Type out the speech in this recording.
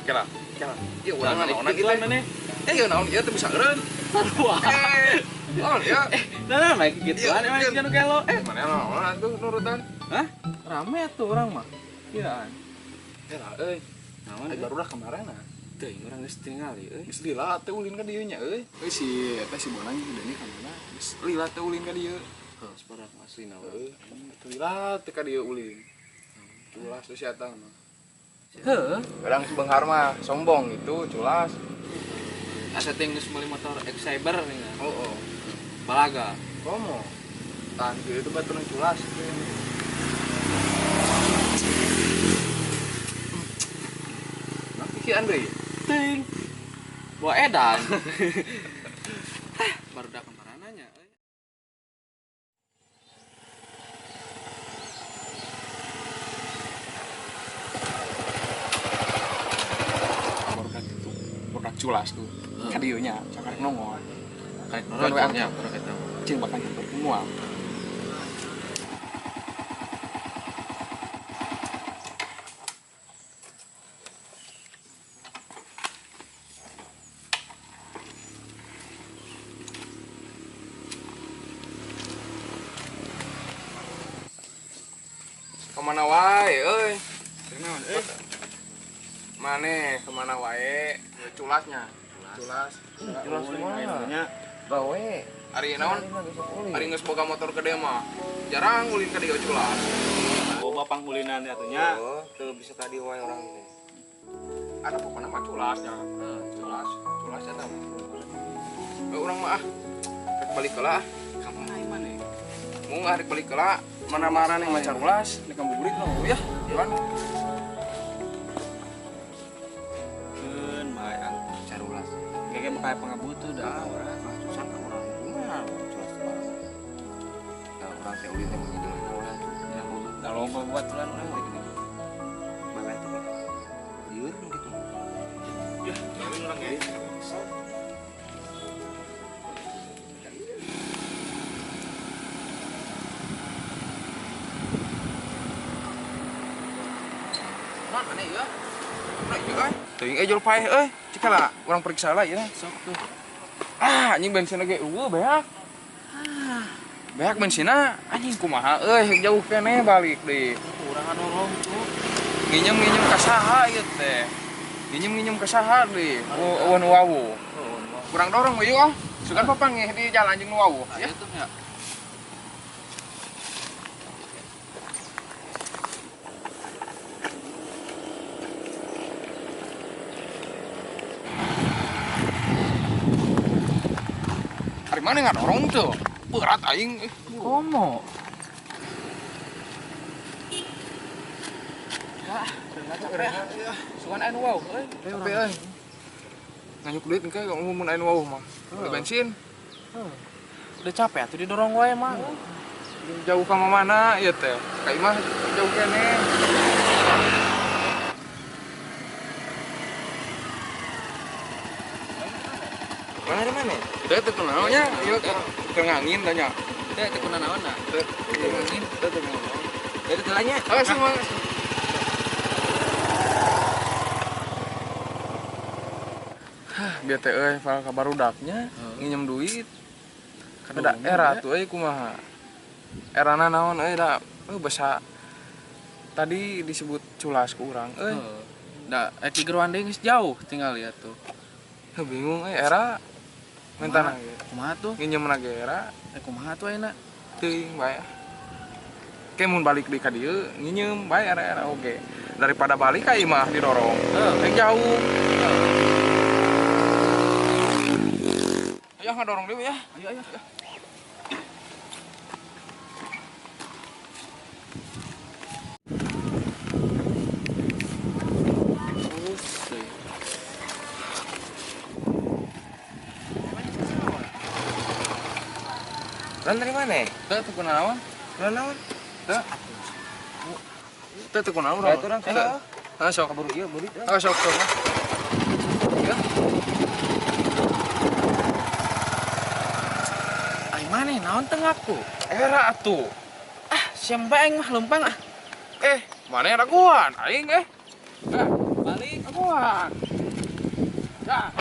Kela. Kela. Ieu urang naon kitu maneh? Eh, ieu naon ieu teu bisa eureun. Sarua. Naon ieu? Nah, naik gituan emang jiga nu gelo. Maneh naon atuh nurutan? Hah? Rame atuh urang mah. Kiraan. Kela euy. Naon barulah kemarin nah. Teuing urang geus tingali euy. Geus lila teh ulin ka dieu nya euy. Euy si eta si Bonang jeung Deni ka mana? Geus lila teh ulin ka dieu. Heuh, sebarang aslina heuh. Lila teh ka dieu ulin. Culas tuh si eta mah. Heuh, urang si Benghar mah sombong gitu, culas. Asa teh geus meuli motor X-Cyber nih. Heeh. Balaga. Komo. Tah kieu teh baturan culas. Nanti si Andre. Ting. Bawa edan. Baru dah kemarananya. Barudak itu, barudak culas tuh. Ka dieu nya, cakarek nongol. Karek nongol nya, barudak eta. Cing bakal nyamper moal. Kemana wae euy? Kunaon euy? Mane kemana wae? Culasnya. Culas. Culas kumaha? Bawe. Ari naon? Ari geus boga motor gede mah. Jarang ulin ka dieu culas. Boba pangulinan atuh nya. Oh, teu bisa ka dieu wae urang ini. Ada pokona mah culasnya. Culas, culas eta mah. Urang mah ah. Rek balik heula ah. Ka mana ieu maneh? Mau arek balik heula. Mana-mana nih macar ulas, nih kamu burit no, ya, jalan. Keun bae ah, macar ulas. Kayaknya bakal pangabutuh dah urang susah ka urang kumaha culas barang. Da urang teh ulin teh di mana urang tuh. Ya da lomba buat ulan urang teh gini. Bae teh. Lieur gitu. Ya, ulin urang ge. Teuing jual paeh euy, cik lah urang periksa lah ieu. Sok tuh. Ah, anjing bensin ge eueuh beak. Beak bensinna anjing kumaha euy jauh keneh balik deui. Urang ngadorong tuh. Nginjem-nginjem ka saha ieu teh. Nginjem-nginjem ka saha deui. Eueuh nu wawuh. Kurang dorong we yeuh ah. Sugan papanggih di jalan jeung nu wawuh ya. Tuh ya. Mana ngadorong tuh? Berat aing. Komo. Ah, capek. Sugan anu wau euy. Capek euy. Nganyuk duit engke mun anu wau mah. Beli bensin. Udah capek atuh didorong wae mah. Jauh ka mana ieu teh? Ka imah jauh keneh. Mana di mana? Teu teu kunaon nya, ieu teu ngangin tanya. Teu teu kunaon na? Teu ngangin, teu teu kunaon. Teu teu nya. Oh, semua. Hah, bete euy, fal ka barudaknya nginjem duit. Kada era tuh euy kumaha. Erana naon euy da basa tadi disebut culas ku urang euy. Da digeroan deui geus jauh tinggal lihat tuh. Bingung euy era minta na ge. Kumaha tuh? Nginjem na ge era. Kumaha tuh ayeuna? Teuing bae. Ke mun balik deui ka dieu nginjem bae era-era oge. Daripada balik ka imah didorong. Heeh, jauh. Ayo ngadorong deui ya. Ayo ayo. Lan dari mana? Teu teu kunaon? Kunaon? Teu. Teu teu kunaon urang. Urang teh. Hah sok kaburu ieu beurit. Hah sok sok. Ya. Ai maneh naon teu ngaku? Era atuh. Ah, siam bae aing mah leumpang ah. Maneh raguan aing eh. Balik. Balik. Kuat. Dah.